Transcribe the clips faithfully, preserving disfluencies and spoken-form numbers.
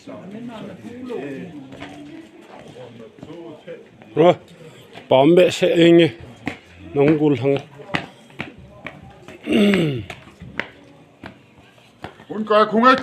Ro, pam behseh inge, nang gul hang. Hun kai khung ai.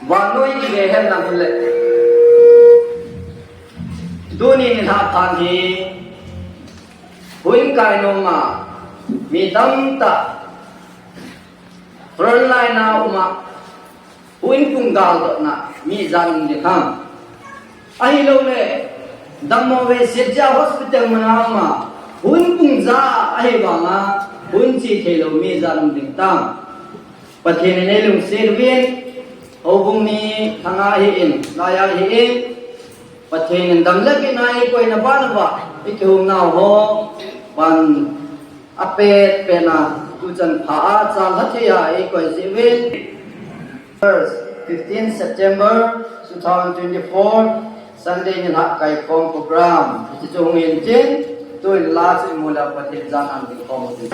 Vannoi kile hen lang hile. Tuni nilhah phat hi hun kai nom a mi tamtah front line a um a, hun pung galdotna mi ijat um ding ham? Ahilouleh, dammo ve Sechia Hospital mun a um a, hun pung ja ahi vang a, hun che thei lou mi ijat um ding tam? Pathen in eilungset uvin, houbung ni thanga hi in, laiya hi in, Pathen in dam le gihna eikoi na ban uva, ikihou nau ho, pan apet pet na, tuchan pha a, chan lha thei a eikoi jeh uvin. First, fifteen September two thousand twenty-four, Sunday nilhah kaikhom program. Hiche chu hung hin tin, tuin la chu imu le Pathen jana ding khom u tin.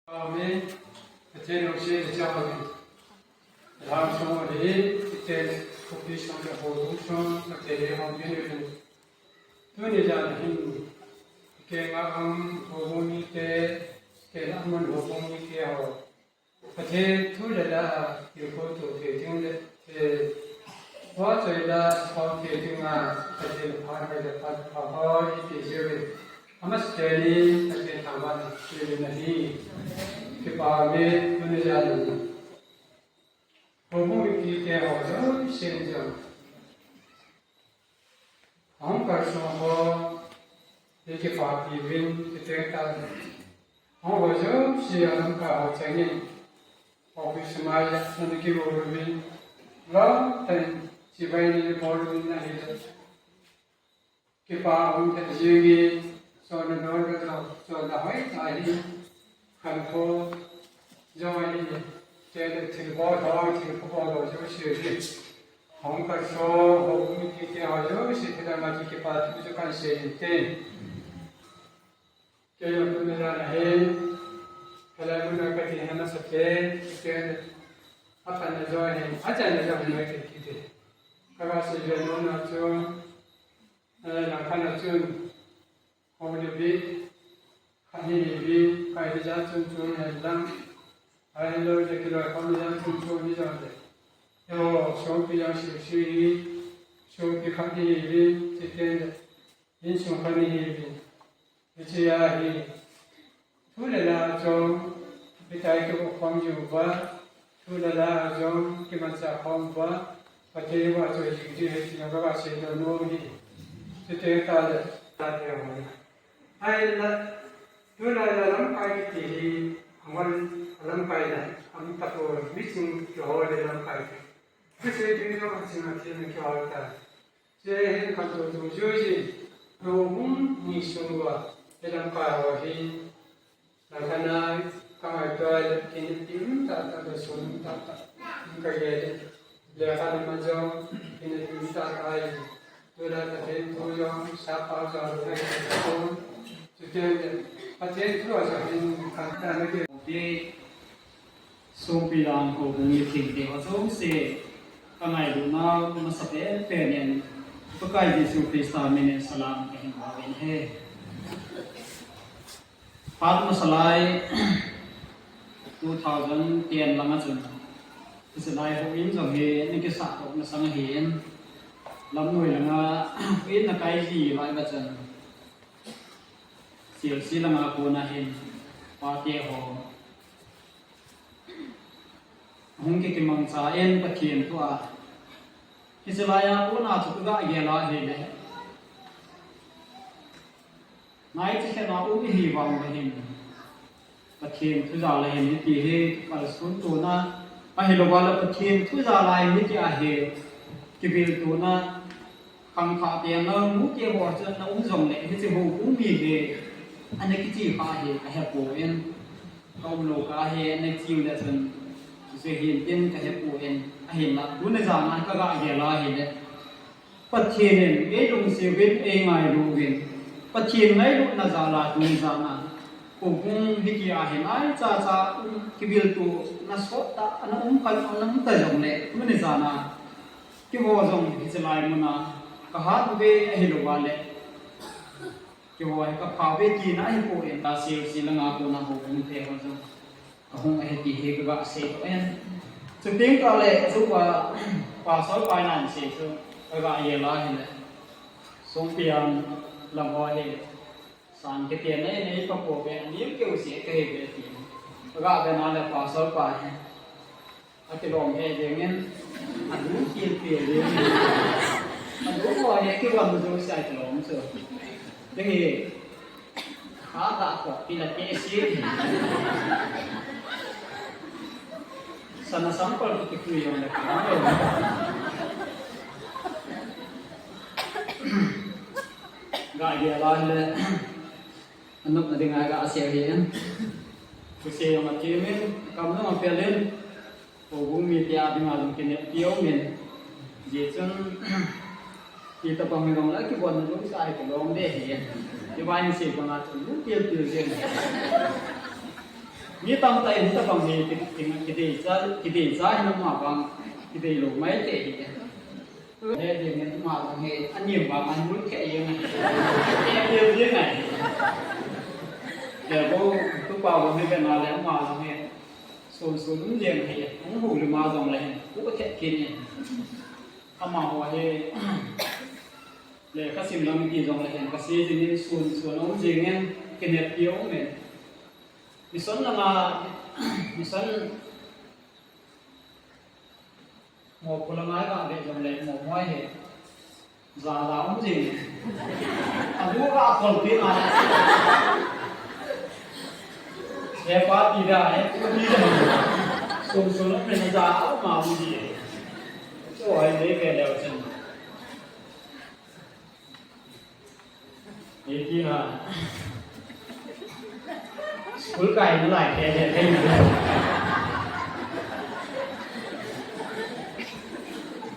Amen. Pathen lungset in chapang in. Lam song a hi, Pathen khopi song le houbung song, Pathen le hong pin in. Tuni jan hin, kei nga ang houbung mite, kei nga ang houbung mite ho. Pathen thu le la, kei ko to kei ting le, kei Vahchoila, Vahchoila dinga, Pathen phat le phat pha ho, iti jeh in. Amasapen in, Pathen thangvahna, iti jeh in ahi. Kipa ume, tuni jan in. Houbung mipite ho, jouse in jong. Ahung kalson ho, hi kipapi uvin, kiteng tan. Ahung ho jouse, alamkai ho chengin. Office mai, nana kibol uvin. Lom tah in, chibai nana bol uvin ahile. Kipa um tah jingin, sonna don don, sonna hoitah in. Khankho, jong ahi, chule thilbol ho, thilpha bol ho jouse hi. Hung kalson, houbung mipite ho jouse, thilha ma chu kipa thu chu kahin sei inte. Kei jong tuni jan a hi, khalai mun a kati hana sate, kei aphatna jong hi, achaina jong hi kiti. Kaga sei be nom na chu, Chun, hou le bi, khat ni ni bi, kai di ja chun chun hen lang. Ai lo le ki lo khom ja chun chun ni jong le. Yo, song pi jong si si ni, song pi khat ni ni bi, si ten le. Insung khat ni ni bi. Hiche a hi, thu le la jong, kitai kivoh khom jiu va, thu le la jong, kimanchah khom uva, Pathen vahchoi jing ding ahi tina ka gasei nom hi. Chuteng tale, tale hoi. Ahinla, tulai a lamkai kiti hi, aman lamkai na, aum tapoi, miching kihol le lamkai. Kisei ding jong aching aching kihol tai. Hiche hin khantou tou juijin, houbung ni sung uva, hiche lamkai ho hi, langkhat'a ka ngaito le, kineppi um tahtah, le sun um tahtah, um kagel e, lekha lam a jong, kineppi um tahtah ahi, tulai Pathen thu jong, sap pao jong, lunghei jong, chuteng le, Pathen thu a jong hin, khantou na ke. Songpi lang houbung mithengte ho jouse, ka ngailutnau masa penpen in, Pakai Jesu Christa min in salam kahin bol in ahi. Phat masa lai, two thousand ten lang a chun, hiche lai houin jong hi, ana kisah doh masang ahin, lamnoi lang a, houin ana kai ji lai uva chun, C L C lang a kona hin, pate ho, hung kikimangcha in Pathen thu a. Hiche lai a kona chu ka gel a ahile, naicha khen a um ihi vang uva hin, Pathen thu jal a hin hiti hi kikalson tona, ahilouva le Pathen thu jal a hin hiti ahi, kiviltona, khangthah te, naonu te ho chu ana um jongle, hiche houbung mi hi, ana kichi kha hi, ka hepoi. Ka umlou kah hi, ana chiu le chun, chuche hin tin ka hepoi. Ahinla, tuni jan a ka gagel a ahile, Pathen in eilungset uvin, eingailu uvin, Pathen ngailutna jal a tuni jan a, houbung hiti a hin, naicha cha um, kiviltona sot tah, ana um kha, ana um ta jongle, tuni jan a, keiho jong hiche lai mun a, ka hat uve ahilouva le, keiho hi ka pha uve tina ahipoi, ka C L C lang a kona houbung te ho jong, ka hung ahi ti hi ka gasei doh in. Chuteng tale, chu pa, Pastor pa in ana sei chu, ka gagel a ahile, Songpi lang ho hi, san kiti a nei, nei pa pouve, anem keu seh kahiuve ti. Ka gave na le Pastor pa hi, akilom he jeng in, alu kilpil jeng in. Alu ho hi akivon jouse akilom chu. Ding hi, kha ga ko pila te si. Sana sampal kiti jong le ka. Gagel a ahile, anopna dinga gasei ahi. Thusei jong athem in, kam jong apel in, houbung mite a dinga jong kineppi aum in. Hijeh chun, hitobang hi jong le kibonna jouse hi kilom ding ahi. Hiva hin sei banga chun, lungpil pil jeng. Mi tamtah in hitobang hi ki, ki, kideicha, kideicha hin ama vang, kideilou maithei ahi. He ding in ama jong hi, anem vang a nul khe jeng. Khe jeng jeng ahi. Kei bou, tupa bou hi vena le ama jong hi, sun sun um jeng ahi. Hung hou le ma jong le hin, pu thet kit in. Amaho hi, lekha sim lang ti jong le hin, ka sei jing in sun sun um jeng in, kineppi um in. Mission langa, mission Mopu langa ka ve jong le, mo mo hi. Jaja um jing. Abu ka kolpi na. He pa ti da, he pu ti da. Sun sun um le na ja ma um ji. Chu hi le ve leu chen. Hiti na. School kai nalai kei le kei.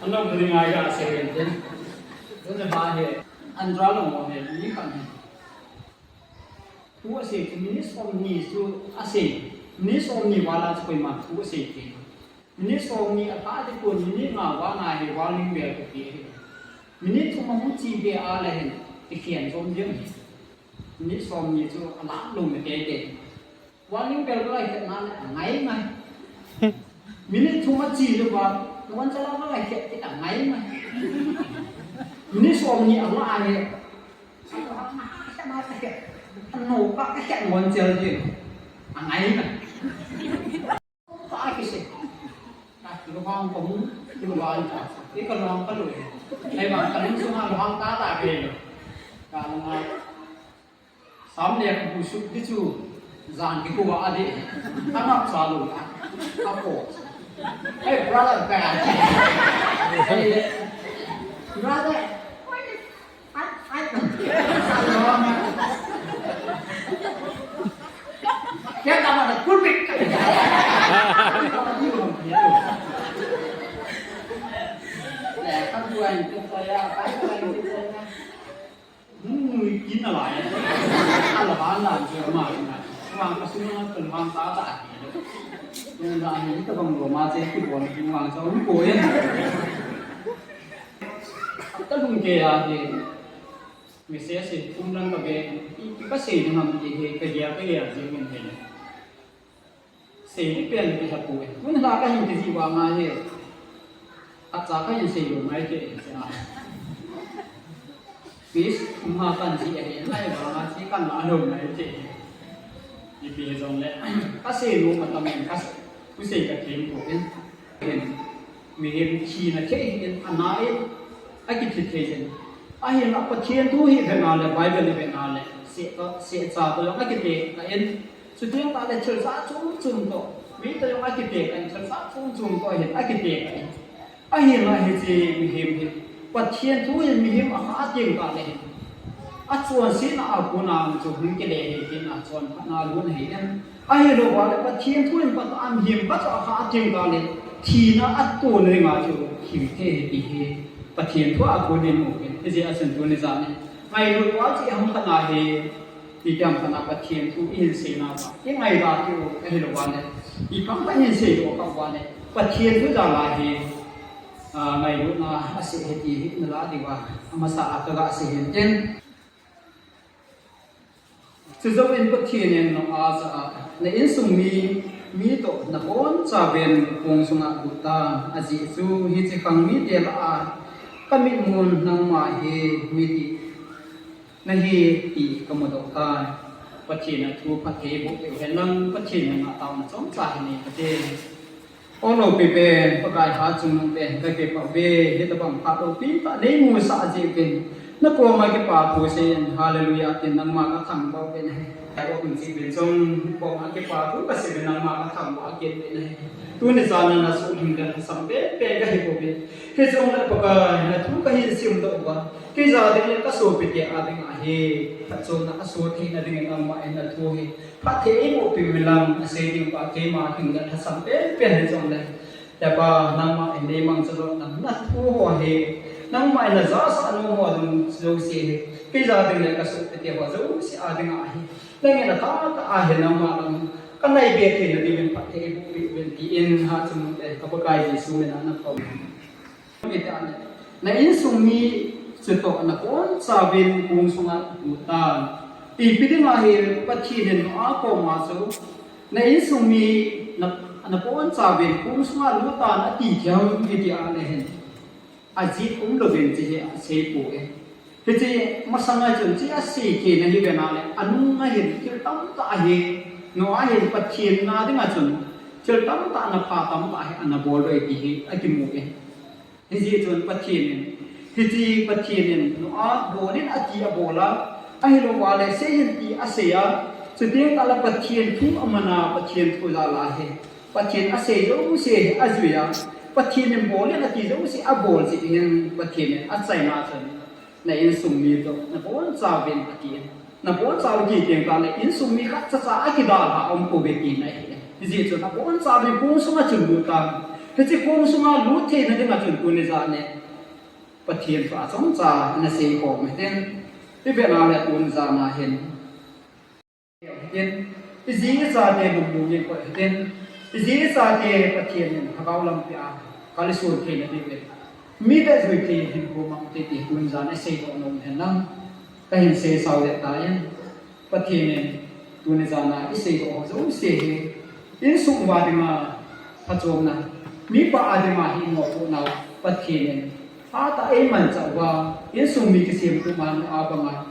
Anop ding ngai ka second ten. Tun ba he. Andra lo mo he. Ni kan he. Thu asei chu minute som ni chu asei. Minute som ni val a chu koima thu asei te. Minute som ni alha ding pon, minute nga vang a hi warning bell kapeh ahi. Minute thum ahung che be a le hin, Kikhen jom jeng. Ni som ni chu alang lou me te te. Warning bell lai khet na le angai ngai. Minute thum a chi le ba, wan chala ba lai khet kit angai ngai. Minute som ni a la le. Ano ka ka khet mon chel je. Angai ngai. Ka kise. Ka lu hang ko mu, lu hang ka. Ika lu hang ka lu. Ai ba ka lu sung hang ta ta ke. Ka lu hang. Sam le ka bu suk di chu, jan di ku wa di. Ka ngap sa lu a. Ka ko. Hey, brother, ka. Hey, brother, what is, what, what? Kaya tama na, kulpit ka. Le, ka bu an, ka ya, ka ya. Nui kin a lai. A la ban la je ma na. Wang ka sung na kan wang ta ta. Nui na ni ka bang lo ma je ki bon ki wang cha u ko ye. Ta lung ke ya de. Message kum lang ka be. Ka se ni ngam de he ka ya ka ya je min he. Sei ni pen ti ha pu e. Tun la ka hin ti ji wa ma he. A cha ka hin sei lo mai ke e se a. Pis, um ha kan ji e, lai wa ma si kan la lo mai ke e. Ni pi jong le. Ka sei lo ma ta men ka sei. Ku sei ka kem ko e. Mihem thina thei in, a na in, a kithi thei in. Ahinla Pathen thu hi vena le, Bible hi vena le, se, se cha to jong a kite ka in. Chuteng tah le thil sa chom chom to, mi to jong a kite ka in, thil sa chom chom to hin a kite ka in. Ahinla hiche mihem hi, Pathen thu hi mihem a kha teng tah le hin. A chonsetna a kona chu hung kile hi tin a chonphatna lut ahi in. Ahilouva le Pathen thu in Pathen mihem khat chu a kha teng tah le thina a tona dinga chu hing thei ahi ti hi Pathen thu a kon in mu in. Hijeh a chun tuni jan in ngailut uva chu i hung khat na hi, i tiam khat na Pathen thu i hin seina uva i ngaida ti u ahilouva le i pang khat hin sei u kha uva le Pathen thu jal a hi, a, ngailutna a seh ahi ti hi na la diuva amasa a ka ga sei hin tin. Chujou in Pathen in Noah jah a, na insung mi, mi toh na boncha uvin kong sunga lut tan, ajeh chu hiche khang mite lah a ka mitmun nangma hi midih nahi ti ka mudoh tai. Pathen in athu phatthei boh peh u hen lang, Pathen in ngah taona chomcha hi nei kate. O loupi pen, Pakai hatchungnung pen, kakipah uve, hitabang phat loupi tah neimusah jeh uvin. Nakoma kipathu seiyin, Hallelujah tin nangma kathangvah uvin ahi. Kaiva kum cheh uvin chun, koma kipathu kasei uvin nangma kathangvah kit uvin ahi. Tuni jan a nasuhling le lhasam penpen kahi bouve. Hijongle Pakai, nathu kahin simdoh uva, keija ding le kasopite a dinga hi phatchomna aso theina dingin nangma in nathu hi phatthei eiboh peh uvin lang, asei ding pa keima hing le lhasam penpen hijongle, Hepa, nangma in neimangcha lou nam, nathu ho hi, nangma in najahsah nom ho jouse hi, keija ding le kasopite ho jouse a dinga hi, nangin atha tah a hi nangma lang kanaibe theina diuvin phatthei eiboh peh uvin tin hatchungnung le ka Pakai Jesu mina nakou. Na insung mi chutoh nabonchauvin kong sunga lut tan. Ipi dinga hi Pathen in Noah koma chu na insung mi na, nabonchauvin kong sunga lut tan ati thei ham iti a le hin, ajeh umlouvin hiche hi asei poi. Hiche masanga chun hiche asei theina hi vena le, anunga hin thil tamtah hi, Noah hin Pathen na dinga chun thil tamtah, napha tamtah hi ana bol uve ti hi akimu e. Hijeh chun Pathen in, hiche Pathen in Noah bol in ati abol a, ahilouva le sei in ti asei a, chuteng tah le Pathen thu aman a, Pathen thu jal a hi, Pathen asei jouse hi ajui a, Pathen in bol in ati jouse abol jeh hin Pathen in achaina chun, na insung mi toh nabonchauvin ati. Nabonchauve ti teng tah le insung mi khatcha cha akidalha aum pouve tina ahi. Hijeh chun nabonchauvin kong sunga chun lut tan. Hiche kong sunga lut theina dinga chun tuni jan in Pathen thu a chomcha nasei khom u hitin. Ivena le tuni jan a hin, hitin, iji ichate lungmong in koi hitin, iji ichate Pathen in lhagao lampi a kalson theina diuvin, mi vejui thei hinkho mang u hite ti tuni jan a isei doh nom u hen lang. Kahin seisao le tan, Pathen in tuni jana isei ho jouse hi insung uva dinga phachomna, mipa a dinga hi mopohna Pathen in hatah a eimanchah uva, insung mi kisemtup man a banga,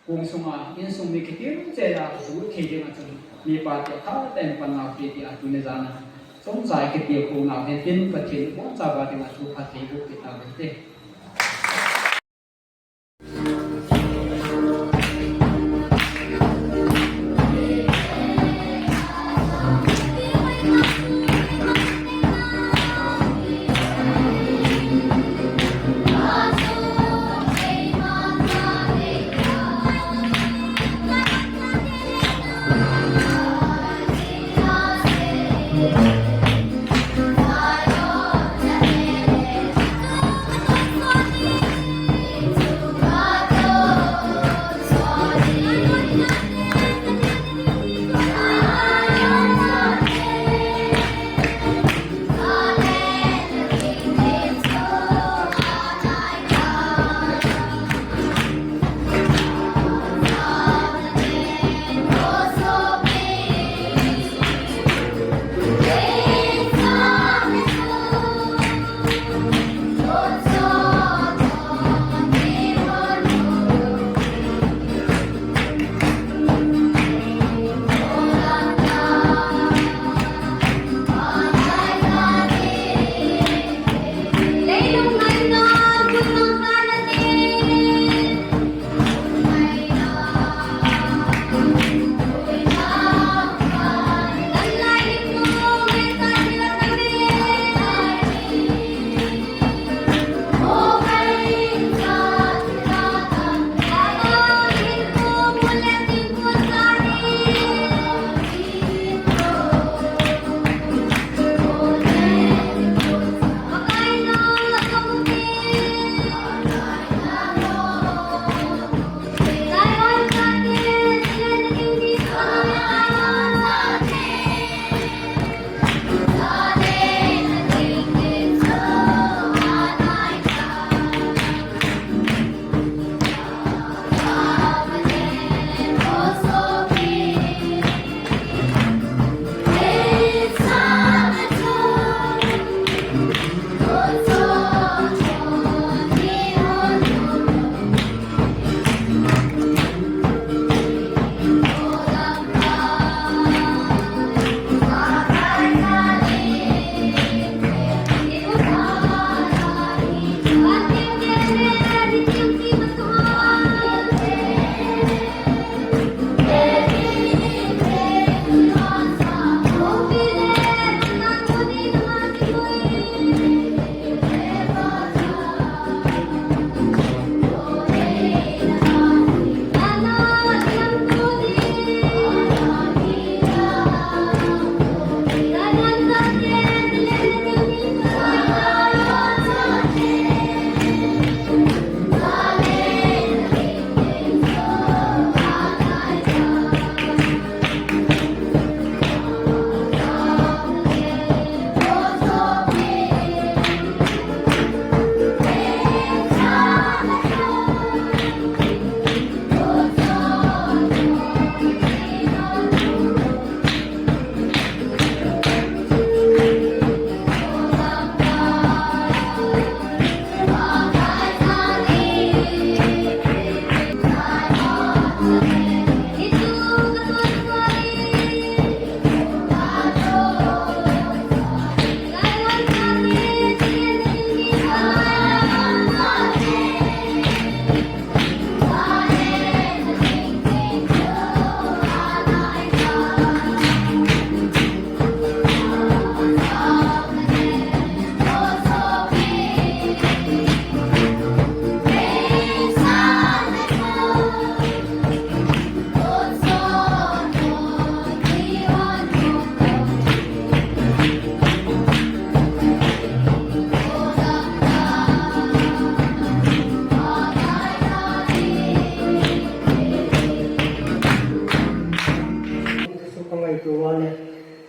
kong sunga insung mi kitilcheh a, ju thei dinga chun mipa te hatah in pan nau te tia tuni jana chomcha kiti khu nau hen tin Pathen in boncha uva dinga thu phatthei boh peh tauhen te.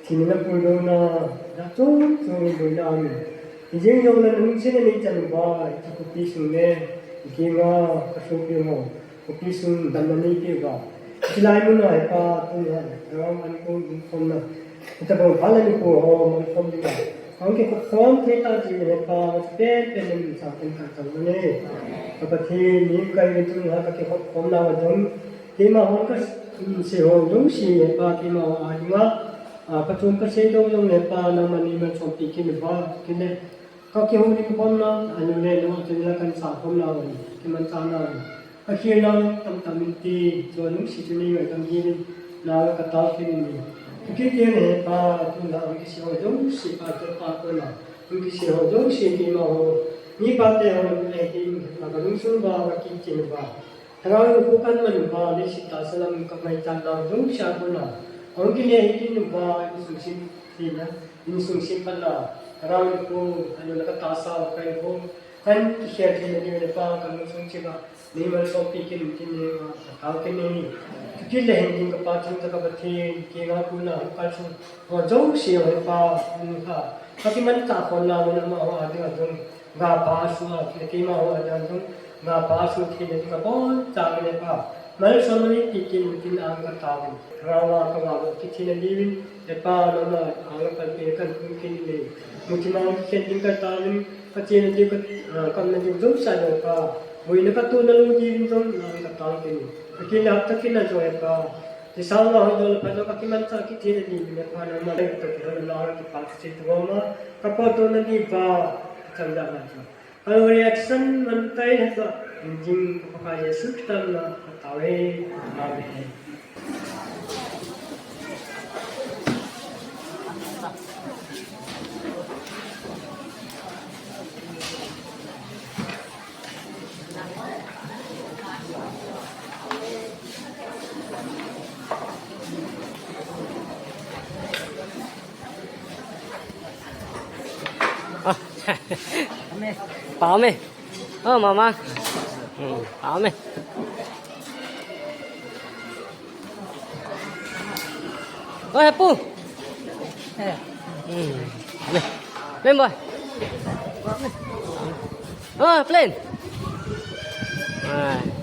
Thina puidouna, na chom chom boina amen. Ijeng jong na nung sina nei chan ba, ita kupi sung ne. Kei nga ka sopi ho, khopi sung damna neipeh uva. Chulai mun a hepa, tuni a, Lhagao Manipur umkhomna. Hitabang phat le nikho ho, mankhom dinga. Hung kikhop khom thei tah jeh in hepa, pen pen in sa pen kan tang mane. Ka Pathen, ni kai ni tuni a ka kikhop khomna uva jong. Keima hon ka, um, sei ho jouse hepa, keima ho a dinga. A, ka chun ka sei jong jong hepa, nangman neimalsompi kit uva, kit le. Ka kihoulim khomna, ahilou le, nangma chunga kan sa khomna uva, kimanchahna uva. Ka khel nau tamtah min ti, chua lungset chu nei welcome jiuvin, nang ka tao kit in. Ka kiti ne pa, tun la ang kisei ho jouse pa, tu pa ko na, ang kisei ho jouse keima ho. Mipa te ho le tin, na ka lungsung uva, ka kiti ne pa. Lhagao Theng kan man uva, leiset tahsa lam ka ngaichat nau jouse a kona. Hung kile hih kit uva, insung sim thei na, insung sim phat na. Lhagao Theng, ahilou le ka tahsa, ka in ho. Kan kikhel theina diu le pa, ka lungsung cheh uva. Neimalsompi kit in tin, nei, ah, ka tao kit in. Kile hin ding ka pa, thangvah ka Pathen, kei nga kona, hung kalsung ho jouse hepa, hung ka. Ka kimanchah khom nau le amaho a dinga jong. Ga pa su a, kei, keima ho a dinga jong. Ga pa su thei le ka bon cha le pa. Malsomna neipe kit in tin ang ka taovin. Lhagao a ka vah uva kithina diuvin. Hepa, nangma ang ka palpi kan pun kit in. Muthima kikhen ding ka taovin. Ka chena diu ka, ah, kamna diu jouse le pa. Boina ka tona lou diuvin jong nang ka tao kit in. Ka kile hapta kit na jong hepa. Ti sao la ho jong le pa jong ka kimanchah kithina diuvin hepa nangma le ka kihou nau le kipa ka sei tobang ma. Ka potdohna diuva. Ka chang da ma jong. Kalvari a thisan man tai heta, jing ka Pakai Jesu Christa mina ka tao e. Amen. Ah. Pao me. Oh, mama. Hmm, pao me. Oh, hepu. Hmm, pao me. Plain boy. Oh, plain. Ah.